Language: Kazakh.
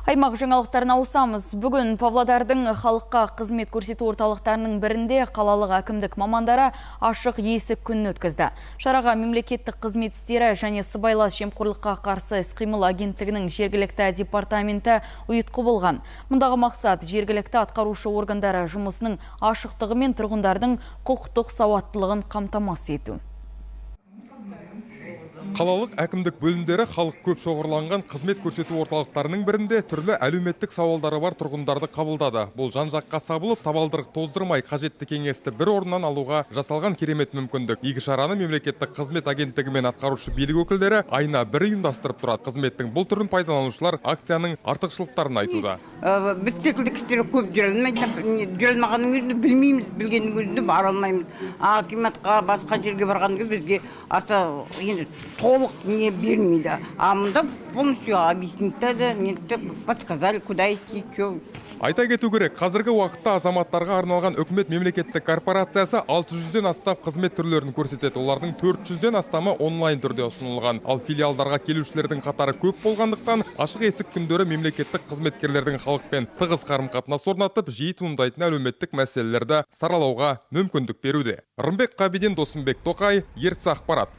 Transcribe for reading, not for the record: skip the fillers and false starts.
Аймақ жаңалықтарына ауысамыз. Бүгін Павлодардың халыққа қызмет көрсету орталықтарының бірінде қалалық әкімдік мамандары ашық есік күнін өткізді. Шараға мемлекеттік қызмет істері және сыбайлас жемқорлыққа қарсы іс-қимыл агенттігінің жергілікті департаменті ұйытқы болған. Мұндағы мақсат жергілікті атқарушы органдары жұмысының ашықтығы мен тұрғындардың құқықтық сауаттылығын қамтамасыз ету. Қалалық әкімдік бөлімдері халық көп шоғырланған қызмет көрсету орталықтарының бірінде түрлі әлеуметтік сауалдары бар тұрғындарды қабылдады. Бұл жан-жаққа сабылып, табалдырық тоздырмай қажетті кеңесті бір орыннан алуға жасалған керемет мүмкіндік. Игі шараны мемлекеттік қызмет агенттігі мен атқарушы билік өкілдері айына бір ұйымдастырып тұрады. Қызметтің бұл түрін пайдаланушылар акцияның артықшылықтарын айтуда. Біз секілді кісілер көп жүре алмайды, жүре алмағанның өзінде білмейміз, білгеннің өзінде бара алмаймыз. Акиматқа, басқа жерге барған кезде бізге аса енді толық не бермейді. А мұнда полностью объяснить надо, подсказали, куда идти, что. Айта кету керек, қазіргі уақытта азаматтарға арналған үкімет мемлекеттік корпорациясы 600-ден астам қызмет түрлерін көрсетеді. Олардың 400-ден астамы онлайн түрде ұсынылған. Ал филиалдарға келушілердің қатары көп болғандықтан, ашық есік күндері мемлекеттік қызметкерлердің халықпен тығыз қарым-қатынас орнатып, жиі туындайтын әлеуметтік мәселелерді саралауға мүмкіндік беруде. Рымбек Қабиден, Досымбек Тоқай, Ертіс ақпарат.